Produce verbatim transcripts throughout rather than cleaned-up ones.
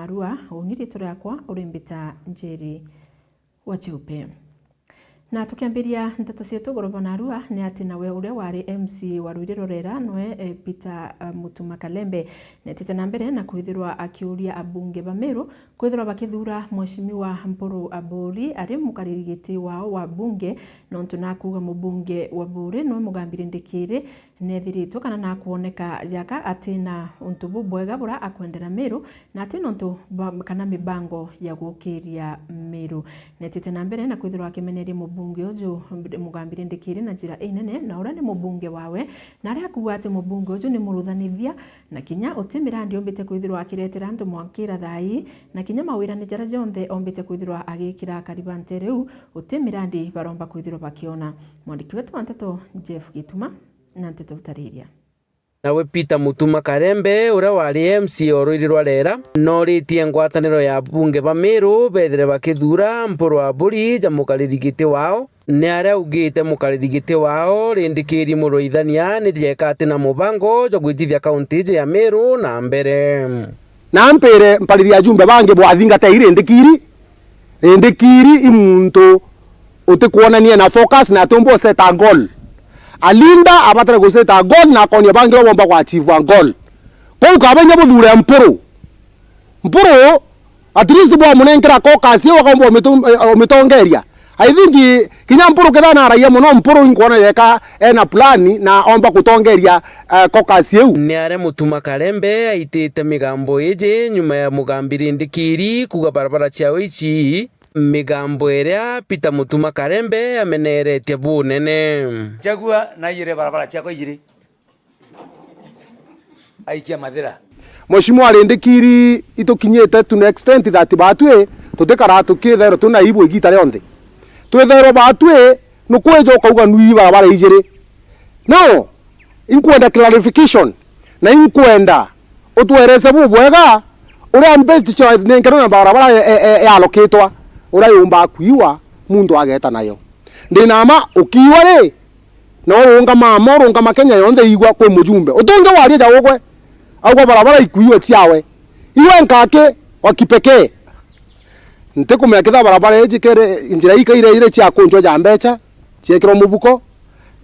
Arua, uni riitwa riakwa urimbita Njeri wa Cheupe. Na tukiambiria nteto cietu, Goroba Narua ni ati nawe uria wari M C A wa Ruiri Rorera nwe, eh, Peter, eh, Mutuma Kalembe netite na mbere na kwithirwa akiuria abunge ba Meru kwithirwa bakithuura Mheshimiwa Mpuru Aburi ari mukariri giti wao wa bunge, nontu nakuuga mubunge wa Buri nwe Mugambi Rindikiri nethiritwe kana nakwoneka jaka ati na untu bubwega bura akwendera Meru, na ati na untu ba, kana mibango ya gukiria Meru. Netite na mbere na kwithirwa akimeneria mubunge uju Mugambi Rindikiri na njira inene, na uria ni mubunge wawe, na aria akuuga ati mubunge uju ni muruthanithia, na kinya uti mirandi ombite kwithirwa akiretera antu mwankira thaa ii, na kinya mawirane jaria jonthe ombite kwithirwa agikira akari ba ntere iu, uti mirandi baromba kwithirwa bakiona. Mwandiki wetu wa nteto Jeff Gituma na nteto utariria. Nawe Peter Mutuma Karembe, uria wari M C A o Ruiri rwa Rera, noritie ngwataniro ya abunge ba Meru bethire bakithuura Mpuru Aburi ja mukariri giti wao, ni aria augite mukariri giti wao Rindikiri Murwaithania ni jeka ati na mubango jwa gwitithia kaunti iji ya Meru na mbere. Na mpire mpariri ajumbe bangi bwathingatei Rindikiri, Rindikiri i muntu utikwonania na focus na atiumba useta goal. A leader abatara guseta goal na akonia bangi uria bomba gwachieve goal. Kou kaba inya buthure Mpuru. Mpuru, at least bwamunenkera caucus iu, akomba umitu-, eh, umitongeria. I think kinya Mpuru kethira naragia mono, Mpuru inkwona yeka ena plan na omba kutongeria, eh, caucus iu. Ni aria Mutuma Karembe aitite migambo iji nyuma ya Mugambi Rindikiri kuuga barabara ciao ici, migambo iria Peter Mutuma Karembe ameneretie bunene. Chagua na iyire barabara ciakwa ijiri. Aikia mathira. Mheshimiwa Rindikiri, itukinyite to an extent that batwi tutikaraa tukithairwa twina aibu igita rionthe. Twithairwa batwi nukwija ukauga nui barabara ijiri. No, inkwenda clarification, na inkwenda utwerese bubwega uria mbeca cia nenkerwa na barabara e, e, e, yalokitwa, uria yumba kuiwa, muntu ageta nayo. Ndina ma ukiiwa ri, na urungama ama, urungama Kenya yonthe igwa kwi mujumbe. Utungi waria ja ugwe, augwa barabara ikuiwe ciawe. Iwe nkaki wa kipekee. Ntikumenya kethira barabara iji kere, njira ii kaira ire cia kunjwa ja mbeca, ciekirwa mubuko,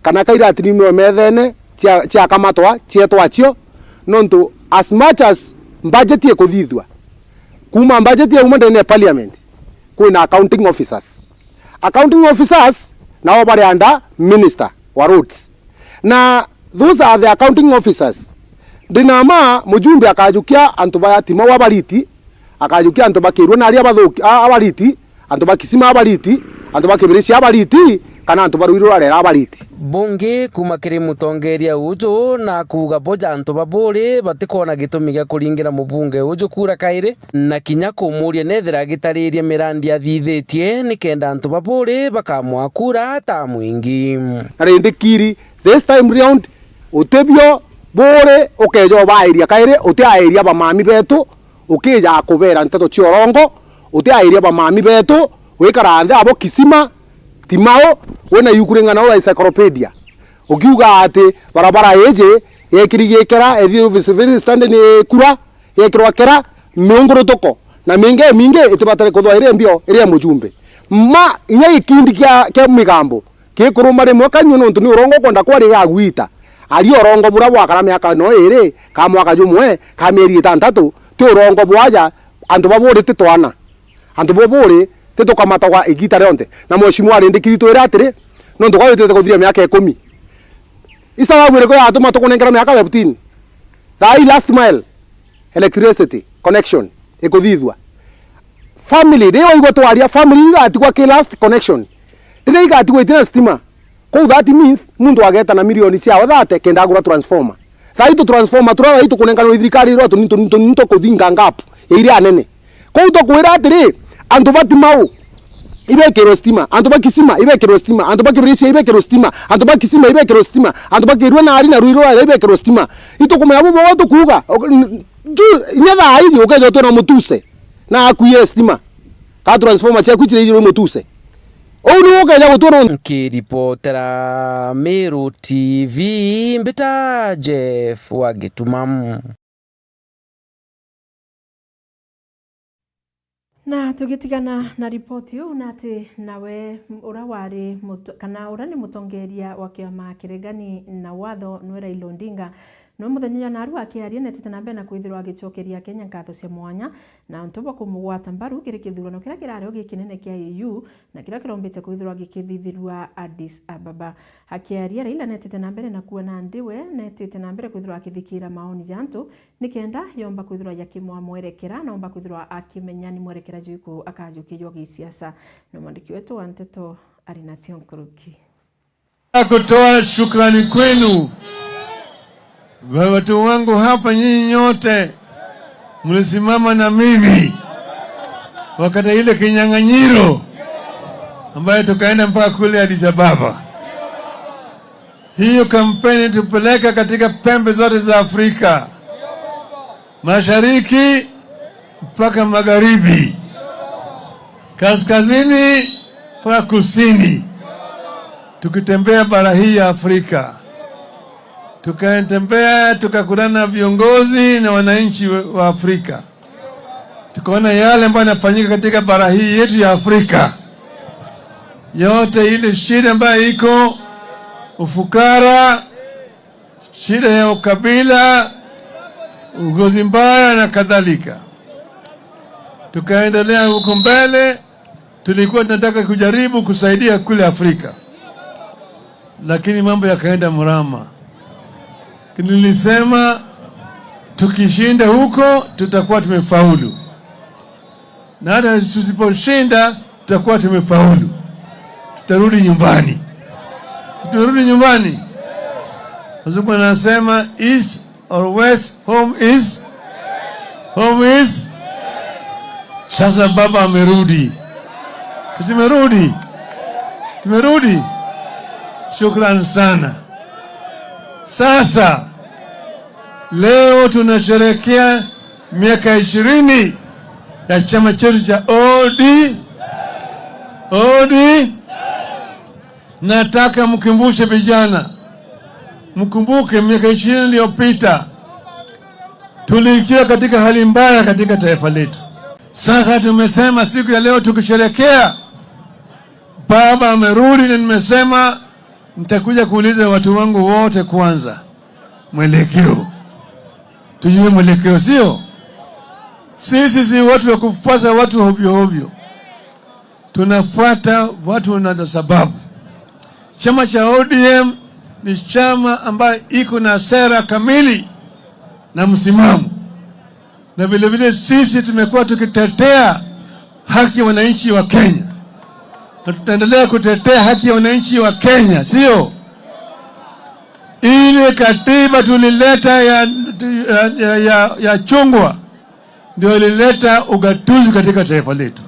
kana kaira atinimirwe methene, cia, ciakamatwa, cietwa cio, nontu as much as budget ikuthithua, kuuma budget yauma ndene ya parliament, kwina accounting officers. Accounting officers nao bari under minister wa roads. Na those are the accounting officers. Ndina ma mujumbe akajukia antu ba Timau abariti, akajukia antu ba Kirua na aria bathuki, a-, abariti, antu ba Kisima abariti, antu ba Kibirichi abariti, kana antu ba Ruiri rwa Rera abariti. Bungi kuuma kiri mutongeria uju na kuuga boja antu ba Buri batikwona gitumi gia kuringira mubunge uju kura kairi, na kinya kumuria nethira agitariria mirandi athithitie nikenda antu ba Buri bakamwaa kura ta mwingi. Na Rindikiri, this time round, utibio Buri ukeja ubairia kairi, utiairia bamami betu, ukija kubera nteto cia urongo, utiairia bamami betu, wikara nthi abo Kisima, Timau, wina yukuringana ura encyclopedia. Ukiuga ati barabara iji yekiri gikera, ethi civil standard ni kura, yekirwa kera, miungurutuko, na mingi mingi itibatare kuthwa iri mbio, iri ya mujumbe. Ma, inya gikindi kia, kia migambo, gikuruma rimwe kanyua nontu ni urongo ukwenda kwaria gagwita. Aria urongo buria bwakara miaka no iri, ka mwaka jumwe, ka mieri itantatu, ti urongo bwaja, antu ba Buri ti twana. Antu ba Buri ti tukamatagwa igita rionthe. Na Mheshimiwa Rindikiri twire atiri, nontu kwa witite kuthiria miaka ikumi. Isababu iriku yatuma tukunenkerwa miaka fifteen? Thaa ii last mile electricity connection ikuthithua. Family, riria waigua twaria, family igatigwa ki last connection. Riria igatigwa itina stima, kou that means muntu ageta na milioni ciawe thate kenda agura transformer. Thaa ii tu transformer turia thaa ii tukunenkanwa i thirikari iria tunini tunini tunini tukuthinga gap ya iria anene. Kou tukwira atiri, antu ba Timau ibekirwe stima, antu ba Kisima ibekirwe stima, antu ba Kibirichia ibekirwe stima, antu ba Kisima ibekirwe stima, antu ba Kirua na ari na Ruiru rwa ibekirwe stima. Itukumenya bubu tukuuga, ok-, n-, ju-, inya thaa iji ukeja utwira mutuse na akuie stima. Ka transformer ciaku iciraijirwe mutuse. Uu niwe ukeja gutwira. Nkiripotera Meru T V, mbita Jeff wa Gituma. Na tugitigana na ripoti iu, na ati nawe ura wari muto-, kana ura ni mutongeria wa kiama kiregani na watho, nwe Raila Odinga, nwe muthenya jwa narua akiaria netite na mbere na kwithirwa agicokeria Kenya nkatho cia mwanya na untu bwa kumugwata mbaru kiri kithurano kiria kirari o gikinene kia A U na kiria kirombite kwithirwa gikithithirua Addis Ababa. Akiaria, Raila netite na mbere na kuona ndiwe netite na mbere kwithirwa akithikira maoni ja antu, nikenda yomba kwithirwa yakimwa mwerekera, na omba kwithirwa akimenya ni mwerekera juriku akajukijwa gisiasa. Na mwandiki wetu wa nteto ari nacio nkuruki. Kutoa shukrani kwenu, watu wangu hapa, nyinyi nyote mlisimama na mimi wakati ile kinyang'anyiro ambayo tukaenda mpaka kule Addis Ababa. Hiyo kampeni tupeleka katika pembe zote za Afrika, mashariki mpaka magharibi, kaskazini mpaka kusini, tukitembea bara hii ya Afrika. Tukatembea, tukakutana na viongozi na wananchi wa, wa Afrika. Tukaona yale ambayo yanafanyika katika bara hii yetu ya Afrika. Yote ile shida ambayo iko, ufukara, shida ya ukabila, uongozi mbaya na kadhalika. Tukaendelea huko mbele, tulikuwa tunataka kujaribu kusaidia kule Afrika. Lakini mambo yakaenda mrama. Nilisema tukishinda huko tutakuwa tumefaulu. Na hata tusiposhinda tutakuwa tumefaulu. Tutarudi nyumbani. Si tutarudi nyumbani? Wazungu wanasema east or west, home is, home is. Sasa baba amerudi. Si tumerudi? Tumerudi? Shukran sana. Sasa, leo tunasherehekea miaka ishirini ya chama chetu cha O D M. O D M. Nataka mkumbushe vijana, mkumbuke miaka ishirini iliyopita tulikiwa katika hali mbaya katika taifa letu. Sasa tumesema siku ya leo tukisherekea, baba amerudi, na nimesema nitakuja kuuliza watu wangu wote kwanza mwelekeo, tujue mwelekeo, sio? Sisi si watu wa kufuasa watu ovyo ovyo. Tunafuata watu na sababu. Chama cha O D M ni chama ambayo iko na sera kamili na msimamo, na vile vile sisi tumekuwa tukitetea haki ya wananchi wa Kenya, na tutaendelea kutetea haki ya wananchi wa Kenya, sio? Ile katiba tulileta ya, ya, ya, ya, ya chungwa ndio ilileta ugatuzi katika taifa letu.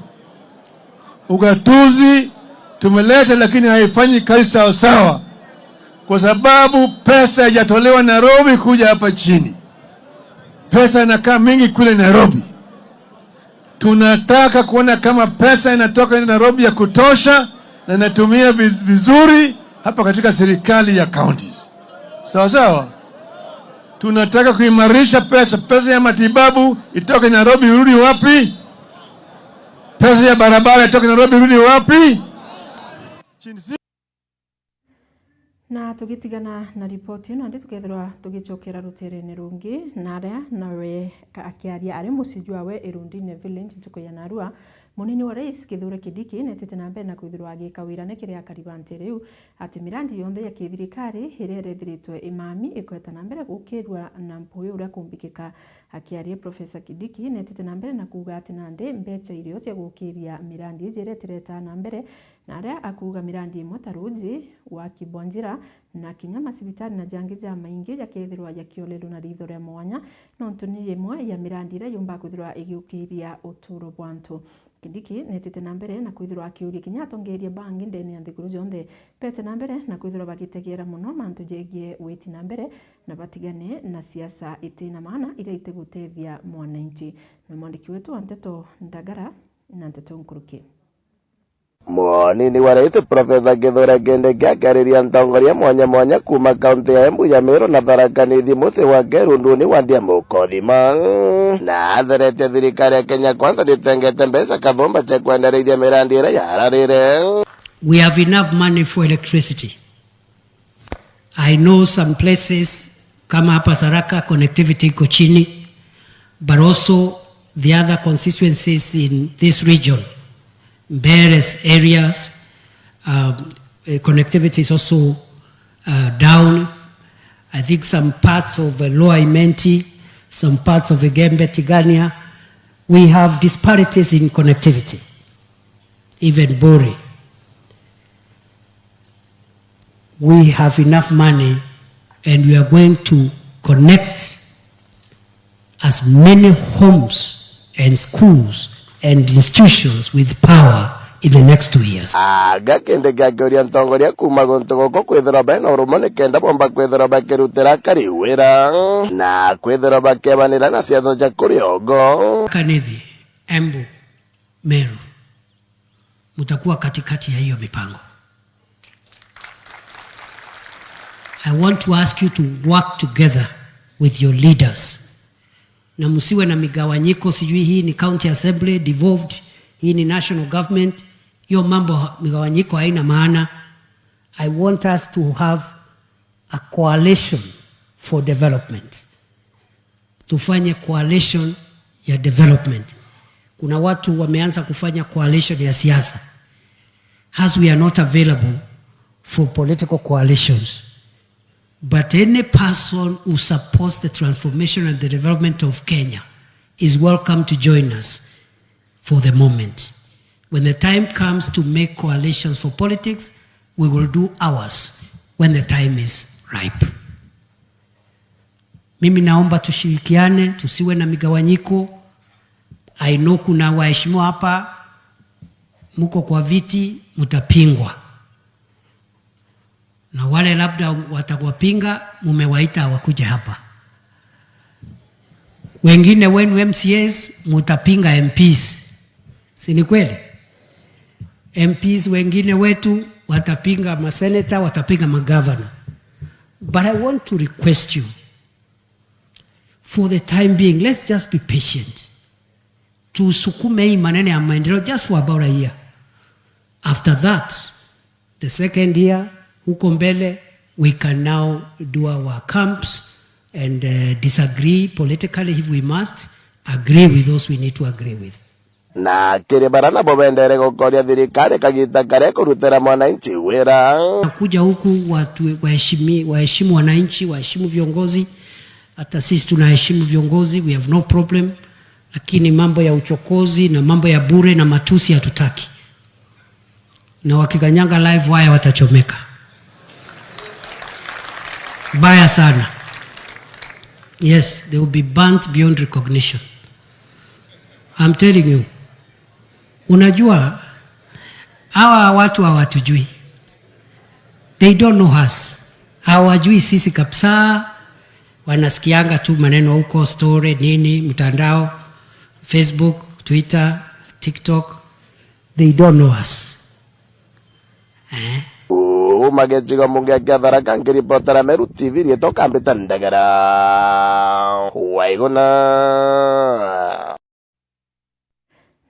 Ugatuzi tumeleta, lakini haifanyi kazi sawasawa, kwa sababu pesa haijatolewa Nairobi kuja hapa chini. Pesa inakaa mingi kule Nairobi. Tunataka kuona kama pesa inatoka Nairobi ya kutosha na inatumia vi-, vizuri hapa katika serikali ya counties. Sawa sawa? Tunataka kuimarisha pesa. Pesa ya matibabu itoke Nairobi, irudi wapi? Pesa ya barabara itoke Nairobi, irudi wapi? Chini si- Na tugitigana na ripoti ino, nandi tukethirwa tugicokera ruterene rungi, na aria nawe ka-, akiaria ari mucii jwawe Irundine Village ntuku ya narua, munini wa rais Kithure Kindiki netite na mbere na kwithirwa agika wirane kiri akari ba ntere iu ati mirandi yonthe ya kithirikari iria irethiritwe imami ikweta na mbere gukirua na mpui uria kumbikika. Akiaria, Professor Kindiki netite na mbere na kuuga ati nandi mbecha irio cia gukiria mirandi iji iria itiretaa na mbere, na aria akuuga mirandi imwe ta ruuji, waki bwa njira, na kinya macibitari na jangi jamaingi jakethirwa jakiorerwa na ritho ria mwanya, nontu ni imwe ya mirandi iria yumbaga kwithirwa igiukiria uturo bwa antu. Kindiki netite na mbere na kwithirwa akiuria kinya atongeria bangi ndene ya nthiguru jonthe bete na mbere na kwithirwa bagitegera mono mantu jegie witi na mbere, na batigane na siasa iti na maana iria itigutethia mwananchi. Na mwandiki wetu wa nteto Ndagara na nteto nkuruki. Munini wa rais Profesa Kithure Kindiki akiariria ntongoria mwanya mwanya kuuma kaunti ya Embu, ya Meru na Tharaka Nithi mucii gwake Runduni wadi ya Mukothima. Na atheretie thirikari ya Kenya Kwanza nditengete mbeca kathumba cia kwendereithia mirandi iria yararire. We have enough money for electricity. I know some places kama hapa Tharaka, connectivity iko chini, but also the other constituencies in this region, Mbeere areas, um, eh, connectivity is also, uh, down. I think some parts of, uh, Lower Imenti, some parts of Igembe, Tigania, we have disparities in connectivity, even Buri. We have enough money and we are going to connect as many homes and schools and institutions with power in the next two years. Aga Kindiki akiuria ntongoria kuuma guntu guku kwithirwa bena urumwe nikenda bomba kwithirwa bakirutira akari wira na kwithirwa bakebanira na siasa cia kuria ugo. Kanithi, Embu, Meru, mtakuwa katikati ya hiyo mipango. I want to ask you to work together with your leaders. Na msiwe na migawanyiko, sijui hii ni county assembly devolved, hii ni national government. Hiyo mambo ha-, migawanyiko haina maana. I want us to have a coalition for development. Tufanye coalition ya development. Kuna watu wameanza kufanya coalition ya siasa. As we are not available for political coalitions, but any person who supports the transformation and the development of Kenya is welcome to join us for the moment. When the time comes to make coalitions for politics, we will do ours when the time is ripe. Mimi naomba tushirikiane, tusiwe na migawanyiko. I know kuna waheshimiwa hapa, mko kwa viti, mtapingwa. Na wale labda watakuwapinga, mumewaita wakuje hapa. Wengine wenu M C As, mutapinga M Ps. Si ni kweli? M Ps wengine wetu watapinga maseneta, watapinga magavana. But I want to request you, for the time being, let's just be patient. Tusukume hii maneno ya maendeleo just for about a year. After that, the second year, huko mbele, we can now do our camps and, uh, disagree politically if we must, agree with those we need to agree with. Na kiri bara nabo bendere gukoria thirikari kagita karia kurutira mwananchi wira. Kuja huku watu waheshimi-, waheshimu wananchi, waheshimu viongozi. Hata sisi tunaheshimu viongozi, we have no problem. Lakini mambo ya uchokozi na mambo ya bure na matusi hatutaki. Na wakikanyanga live wire watachomeka. Baya sana. Yes, they will be burnt beyond recognition. I'm telling you. Unajua, hawa watu hawatujui. They don't know us. Hawajui sisi kabisa. Wanasikianga tu maneno huko, story, nini, mtandao, Facebook, Twitter, TikTok. They don't know us. Eh? Uuma gicigo mbunge kia Tharaka, nkiripotera Meru T V, riitwa Kambita Ndagara. Waiguna.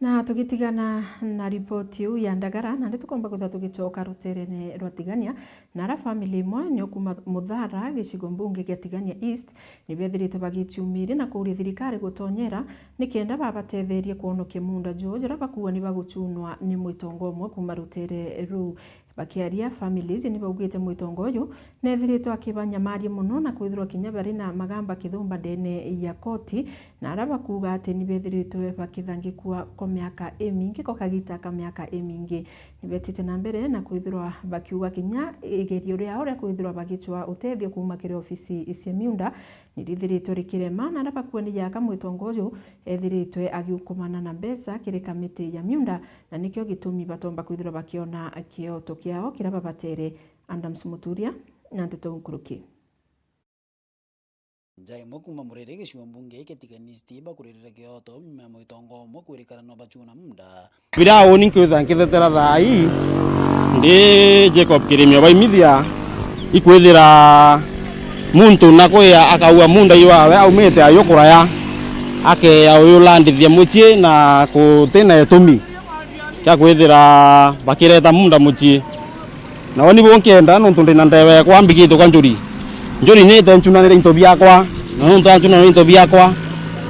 Na tugitigana na ripoti iu ya Ndagara, nandi tukomba kwithirwa tugicoka ruteerene rwa Tigania, na ara family imwe nio kuuma Muthara, gicigo mbunge gia Tigania East, ni beethiritwe bagiciumiria na kuuria thirikari gutonyera nikenda babateetherie kwonokia muunda juu juria bakuuga ni bagucunwa ni mwitongo umwe kuuma ruteere ruu. Bakiaria, families ni baugite mwitongo uyu neethiritwe akibanyamaria mono na kwithirwa kinya bari na magamba kithumba ndeene ya koti, na aria bakuuga ati ni beethiritwe bakithangikua kwa miaka imingi, kwa kagita ka miaka imingi. Ni beetite na mbere na kwithirwa bakiuga kinya igerio riao ria kwithirwa bagicwaa utethio kuuma kiri ofisi cia miunda ni rithiritwe rikirema, na aria bakuuga ni jaka mwitongo uyu eethiritwe agiukumana na mbeca kiri kamiti ya miunda, na nikio gitumi batomba kwithirwa bakiona kioto kiao kiria babatere. Adams Muturia na ndeto nkuruki. Nja imwe kuuma Murere gicigo mbunge gitiganiste bakuririra kioto nyuma ya mugitongo umwe kwirikana no bachuna munda. Biria uni nkwithira nkithetera thaa ii ndi Jacob Kirimi wa Baimithia, ikwithira muntu nakuya akaua munda iwawe aumite ayo kuraya, akeya uyu landithia mucii na kutina itumi kia kwithira bakireta munda mucii. Nao ni bunkienda nontu ndina ndewa yakwa mbigitwe kwa njuri. Njuri ni ite ncunanire into biakwa, na nontu ancunanire into biakwa,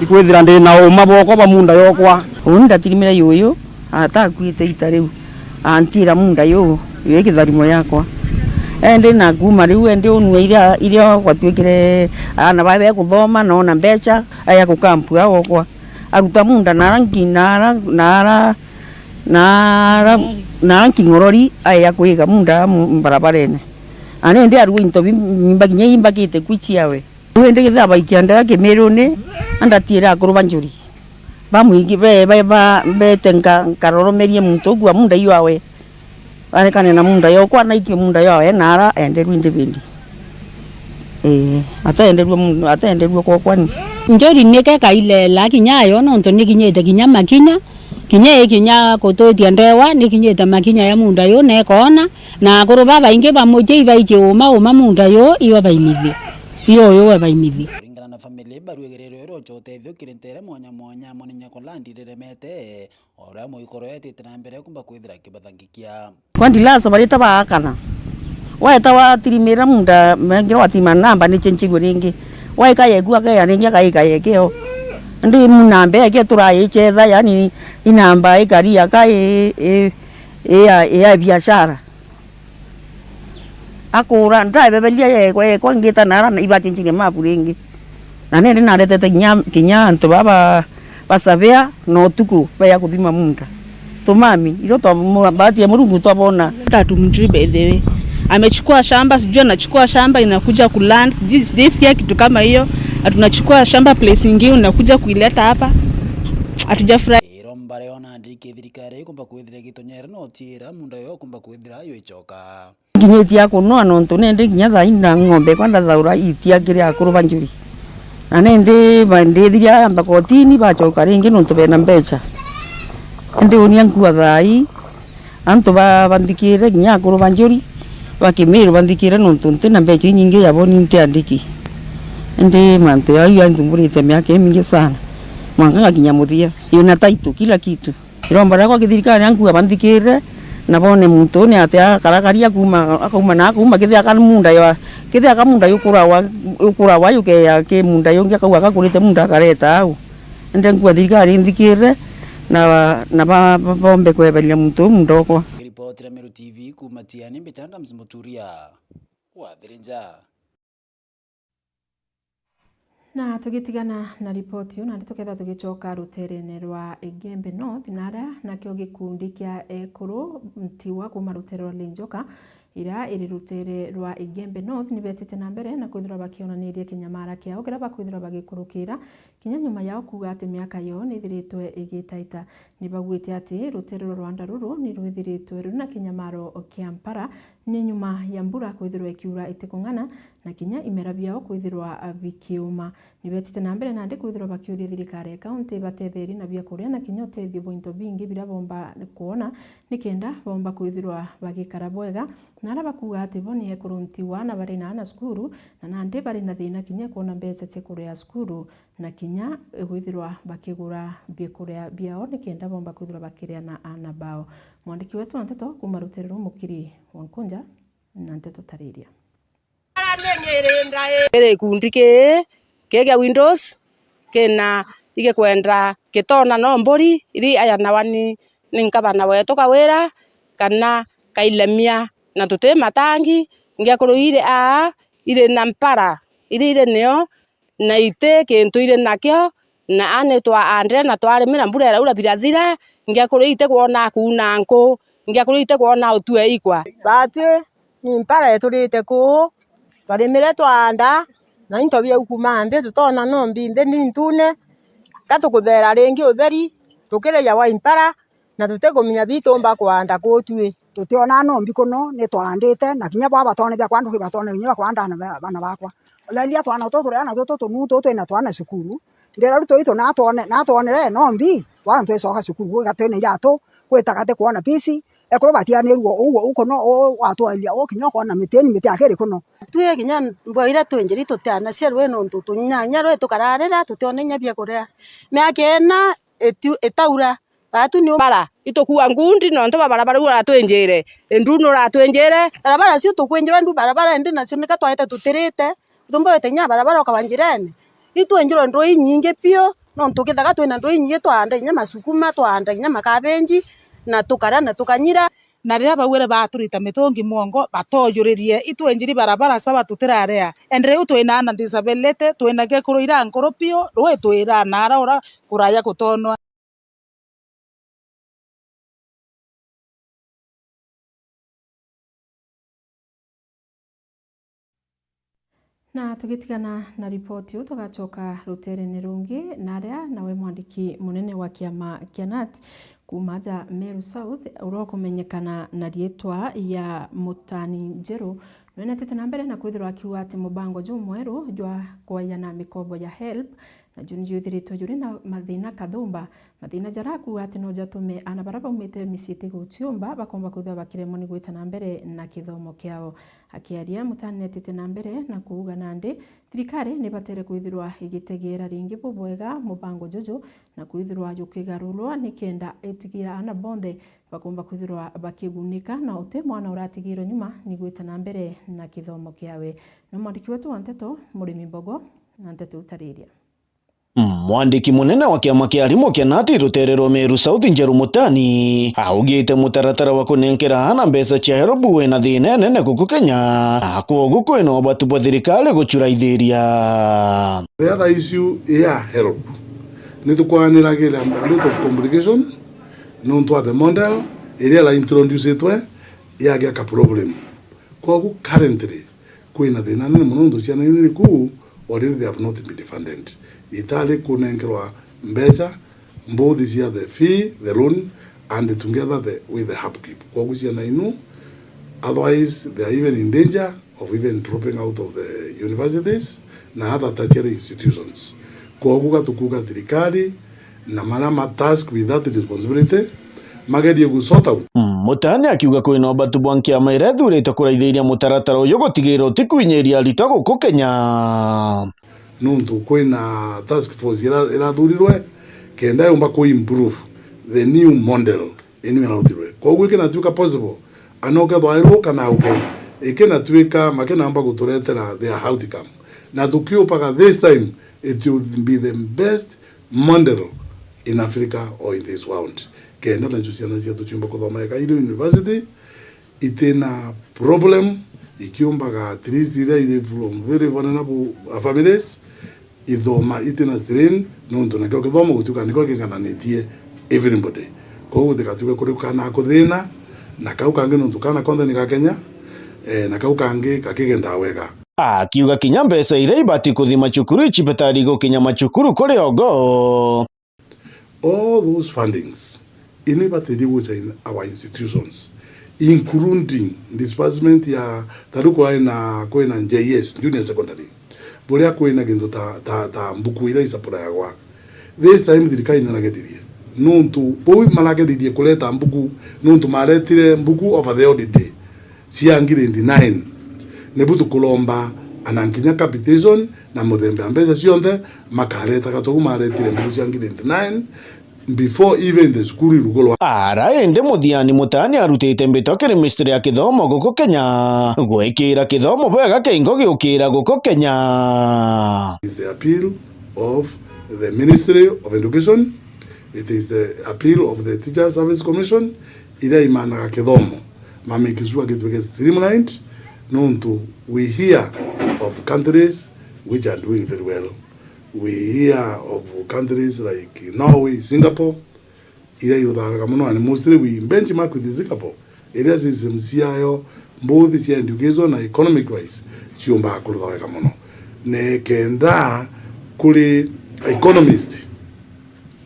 ikwithira ndina uma bwokwa bwa munda yokwa. Uni ndatirimire yuyu, atakuite ita riu, antira munda yu, yu kitharimo yakwa. Endi na kuuma riu, endi unwe iria, iria gwatuikire aana bae bekuthoma, nona mbecha, aya kukampua gokwa. Aruta munda na ara nki-, na ara, na ara, na ara, na ara nking'orori, aeya kwiga munda mu-, mbarabarene. Na nindi arua into bi-, imba kinya imbakite kwi ciawe. Riu indi githia baikia ndega Kimiruni, andatiire akuru ba njuri. Bamwingi be, be, ba, bete nka-, nkaroromerie muntu ukua munda iwawe. Arekane na munda yokwa, naikie munda yawe naara enderua indi bindi. Ii, ataenderua mu-, ataenderua kwokwa ni. Njuri nike kailela kinya ayo, nontu nikinyite kinya makinya, kinya i kinya kutwitia ndewa, nikinyite makinya ya munda yu, nekoona, na akuru babaingi ba mucii ibaici uma, uma munda yu, iyo baimithie. Iyo uyu we baimithie. Kuringana na family, baruegereirwe rocha utethio kiri ntere mwanya mwanya, amwe ni nyako landi riremete, o uria muikoro etite na mbere kumba kwithira akibathangikia. Kwa ndilaso barite baakana. Waeta watirimira munda, mengira watirima namba ni chenchigwe ringi. Waika yeku akeya ringi, akaika yekeo. Ndi mu namba yeke turayichetha, yani inamba ikari aka i, i, i ya, i ya biashara. Akura, ndaebeberia yekwa, yekwa ngita nara na ibachenchirie mabu ringi. Na nindi naretete kinya, kinya antu baba basabea na utuku beya kuthima munda. Tumami, iro twa mu-, bahati ya Murungu twabona. Tatumjui by the way. Amechukua shamba, sijui anachukua shamba, inakuja kuland, sijui, sijaisikia kitu kama hiyo. Na tunachukua shamba place ingine, unakuja kuileta hapa. Hatujafurahi. Iromba riona ndiki thirikari ikumba kwithira gitonyere no tiira munda yo kumba kwithira yo ichoka. Nkinyitie akunua nontu nindi kinya thaa ina ng'ombe kwa ndathaura itia kiri akuru ba njuri. Na nindi ba-, ndithiria amba kotini bachoka ringi nontu bena mbecha. Indi unia nkua thaa ii, antu ba-, banthikire kinya akuru ba njuri, ba Kimiru banthikire nontu ntina mbecha inyingi ya boni ntiandiki. Indi mantu jau janthumburitie miaka imingi sana. Mwanka ngakinya muthia. Ina title, kila kitu. Iromba riakwa kithirikari ankuga banthikire, na bone muntu ni atia akarakari akuma, akauma na akauma kithia ka munda ya, kithia ka munda yukurawa, yukurawa yukeya ki munda yungi akauga akakurite munda akareta au. Ende nkuga thirikari inthikire, na, na ba, ba, bombe kweberia muntu uu munda okwa. Ripoti ya Meru T V kuma Tiani, mbicha Adams Muturia, wa Thirinja. Na tugitigana na ripoti iu, nandi tukethirwa tugicoka ruterene rwa Igembe North, na aria nakio gikundi kia ekuru Ntiwa kuma rutere rwa Lenjoka, iria iri rutere rwa Igembe North, ni betite na mbere na kwithirwa bakionaniria kinyamara kiao kiria bakwithirwa bagikurukira, kinya nyuma yao kuuga ati miaka yoo ni ithiritwe igitaita. Ni baugite ati rutere rwa Rwanda ruru ni rwithiritwe ruri na kinyamaro kia mpara, ni nyuma ya mbura kwithirwa ikiura itikung'ana, na kinya imera biao kwithirwa bikiuma. Ni betite na mbere nandi kwithirwa bakiuria thirikari ya kaunti ibatetherie na biakuria na kinya utethio bwa into bingi biria bomba kwona, nikenda bomba kwithirwa bagikara bwega, na aria bakuuga ati bo ni ekuru Ntiwa na bari na aana cukuru, na nandi bari na thina kinya kwona mbeca cia kuria cukuru, na kinya gwithirwa bakigura biakuria biao nikenda bomba kwithirwa bakiria na aana bao. Mwandiki wetu wa nteto kuma rutere ruu Mukiri wa Nkunja na nteto tariria. Kiri gikundi kii, kii kia Windows, kina igikwenda kitona no mburi, iri aya na wani ni nkabana wetu Kawira, kana Kailemia, na tuti matangi, ngiakuru iri aa, iri na mpara, iri iri nio, na iti kintu iri nakio, na ani twaandire na twarimira, mbura iraura birathira, ngiakuru iti kwona kuuna nku, ngiakuru iti kwona utue ikwa. Batwi ni mpara iturite kuu, twarimire twaanda, na into biu kuuma nthi tutona no mbi nthi ni ntune, ka tukuthera ringi utheri, tukirija wa impara, na tutikumenya bitumba kwaanda kuu tui. Tutiona no mbi kuno, ni twaandite, na kinya bwa batone biakwa nduki batone kinya bia kwaanda na ba-, bana bakwa. Raria twana tutu turia natuo tutunuu tutu twina twana cukuru. Ndira riu turitu natwone, natwonere no mbi, twana twicoka cukuru, gwiga twina iratu, gwita gati kwona peace, ekuru batianirua uu, uu kuno, uu watwaria, uu kinya ukona mitini, miti akiri kuno. Twi kinya mbwa iria twinjiri tutianacia rwi nontu tunyanya rwi tukararira, tutiona inya bia kuria. Miaka ina itu-, itaura, Baatu ni bara, itukua ngundi nontu bwa barabara iu uratwinjire. Indu nuratwinjire, barabara cio tukwinjirwa indu barabara indi nacio nika twaete tutirite. Utumba wite kinya barabara ukaba njirene. Itwinjirwe ndui inyingi piu, nontu kithaga twina ndui inyingi twaanda kinya masukuma, twaanda kinya makabenji, na tukaria na tukanyira. Na riria baugire baturita mitungi mwongo, batoyuririe, itwinjiri barabara sawa tutiraria. Endi riu twina ana disability, twina gekuru ira nkuru piu, rwi twira nara ura kuraya gutonwa. Na tugitigana na ripoti iu, tugacoka ruteerene rungi, na aria nawe mwandiki munene wa kiama kia nat kuuma aja Meru South, uria ukumenyekana na riitwa ya Mutani Njeru, nwenetete na mbere na kwithirwa akiuga ati mubango jumweru jwa kwayana mikobo ya help, na juu ni jwithiritwe juri na mathina kathumba, mathina jaria akuuga ati no jatume aana baria baumite micii iti gutiumba bakomba kwithirwa bakiremwa ni gwita na mbere na kithomo kiao. Akiaria, Mutani netite na mbere na kuuga nandi thirikari ni batere kwithirwa igitegeera ringi bubwega mubango juju na kwithirwa jukigarurwa nikenda itigira aana bonthe bakomba kwithirwa bakigunika na uti mwana uratigirwe nyuma ni gwita na mbere na kithomo kiawe. No mwandiki wetu wa nteto, Murimi Mbogo, na nteto utariria. Mwandiki munene wa kiama kia arimu kia nat ruteere rwa Meru South, Njeru Mutani, augite mutaratara wa kunenkera aana mbeca cia helb wina thina inene guku Kenya, na kwogu kwina ubatu bwa thirikari gucuraithiria. The other issue ya helb, ni tukwaniragira a bit of complication nontu wa the model iria ira introducitwe yagia ka problem. Kwogu currently, kwina thina nene mono nontu ciana iu iri kuu, already they have not been funded. Itari kunenkerwa mbeca, mbuthi cia the fee, the loan, and together the, with the upkeep. Kwogu ciana inu, otherwise they are even in danger of even dropping out of the universities na other tertiary institutions. Kwogu gatukuga thirikari na maria ma task with that responsibility magerie gu sort out. Mutani akiuga kwina ubatu bwa nkiama iria ithuritwe kuraithiria mutaratara uyu gutigira utikwinyiria aritwa guku Kenya. Nontu kwina task force ira-, irathurirwe kenda yumba ku improve the new model inu irauthirwe. Kwogu ikinatuika possible, ana ukethwa airwo kana auke, ikinatuika makinamba guturetera their outcome. Na tukiupaga this time, it will be the best model in Africa or in this world. Kenda nacio ciana cietu ciumba kuthoma eka iri university, itina problem, ikiumbaga at least iria iri from very vulnerable families, ithoma itina strain, nontu nakio kithomo gutuika nikio kingananitie everybody. Kwogu gutigatuike kuri kana kuthina, na kau kangi nontu kana konthe ni ga Kenya, eh, na kau kangi gakigendaa wega. Akiuga kinya mbeca iria ibati kuthi macukuru icibetari gukinya macukuru kuri ogo. All those fundings, ini ibatirie gucha in our institutions, including disbursement ya, ta riu kwai na, kwina J S, junior secondary, buria kwina gintu ta, ta, ta mbuku iria isapurayagwa. This time thirikari nirageririe, nontu bau marageririe kureta mbuku, nontu maretire mbuku over the holiday cia grade nine. Nibu tukuromba ana nkinya capitation na muthemba ya mbeca cionthe makaretaga, togu maretire mbuku cia grade nine before even the school irugurwa. Ara indi muthiani Mutani arutite mbitwa kiri Ministry ya Kithomo guku Kenya, gwikira kithomo bwega kingo giukira guku Kenya. Is the appeal of the Ministry of Education, it is the appeal of the Teachers Service Commission, iria imanaga kithomo, ma make sure gituike streamlined, nontu we hear of countries which are doing very well. We hear of countries like Norway, Singapore, iria iruthaga wega mono, and mostly we benchmark with Singapore, iria system ciayo both cia education na economic wise ciumbaga kurutha wega mono. Nekenda kuri economist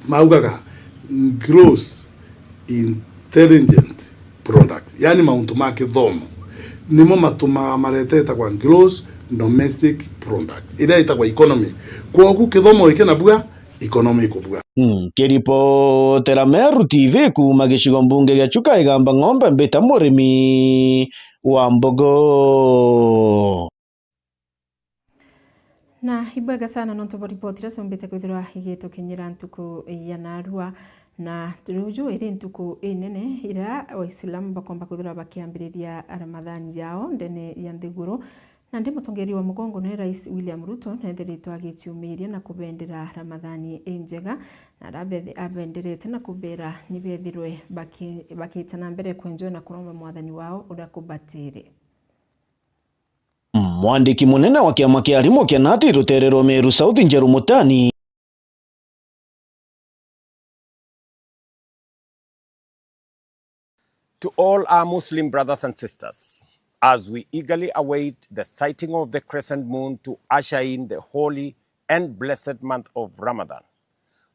maugaga gross intelligent product, yani mauntu ma kithomo nimo matumaga mareteta kwa gross domestic product, iria itagwa economy. Kwogu kithomo giki nabua, economy ikubua. Nkiripotera Meru T V kuuma gicigo mbunge gia Chuka Igamba Ng'ombe, mbita murimi wa mbogo. Na ibwega sana nontu bwa ripoti iria ciombite kwithirwa igitukinyira ntuku ya narua. Na ruju iri ntuku inene iria Waislamu bakomba kwithirwa bakiambiriria Ramadhan yao ndene ya nthiguru. Nandi mutongeria wa mugongo ni Rais William Ruto neethiritwe agiciumiria na kubendera Ramadhani injega, na aria abenderete na kubera ni bethirwe baki-, bakiita na mbere kwenjoya na kuromba mwathani wao uria kubatiri. Mwandiki munene wa kiama kia arimu kia nati rutere rwa Meru South, Njeru Mutani. To all our Muslim brothers and sisters, as we eagerly await the sighting of the crescent moon to usher in the holy and blessed month of Ramadan,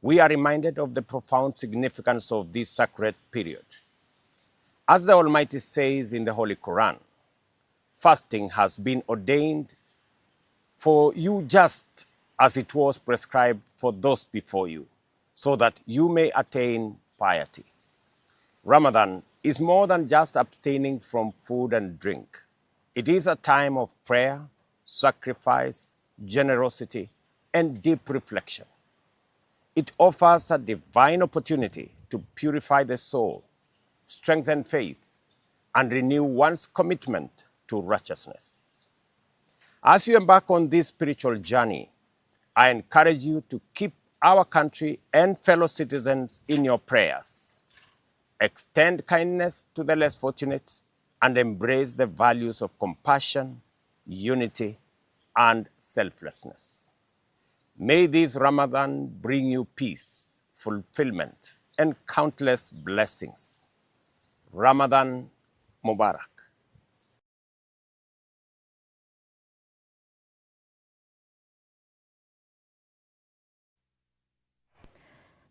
we are reminded of the profound significance of this sacred period. As the Almighty says in the Holy Quran, fasting has been ordained for you just as it was prescribed for those before you, so that you may attain piety. Ramadan is more than just abstaining from food and drink. It is a time of prayer, sacrifice, generosity, and deep reflection. It offers a divine opportunity to purify the soul, strengthen faith, and renew one's commitment to righteousness. As you embark on this spiritual journey, I encourage you to keep our country and fellow citizens in your prayers. Extend kindness to the less fortunate and embrace the values of compassion, unity, and selflessness. May this Ramadan bring you peace, fulfillment, and countless blessings. Ramadan Mubarak.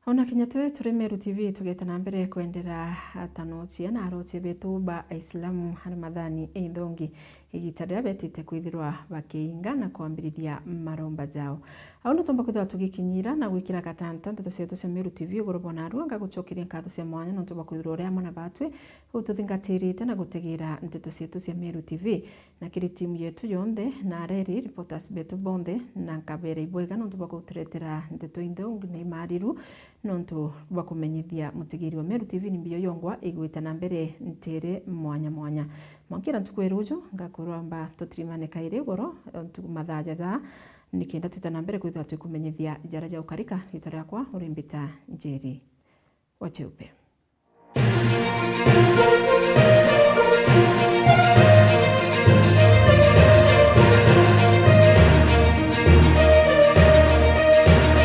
Ona kinya twi turi Meru T V, tugeta na mbere kwendera atanochia na arochia betu ba Aislamu Ramadhani inthongi, igita riria betite kwithirwa bakiinga na kwambiriria maromba jao. Au no tumba kwithirwa tugikinyira na gwikira gatanta nteto cietu cia Meru T V iguru bwa narua. Ngagucokeria nkatho cia mwanya nontu bwa kwithirwa uri amwe na batwi ututhingatirite na gutegeera nteto cietu cia Meru T V. Na kiri timu yetu yonthe, na areri reporters betu bonthe, na nkabera ibwega nontu bwa guturetera nteto intheu na imariru, nontu bwa kumenyithia mutegeri wa Meru T V ni mbio yongwa igwita na mbere ntere mwanya mwanya. Mwankira ntuku ya ruju, ngakorwa mba tutirimane kairi igoro, ntuku mathaa jaja, nikenda twita na mbere kwithirwa twikumenyithia jara jaukarika. Rita riakwa uri mbita Njeri wa Cheupe.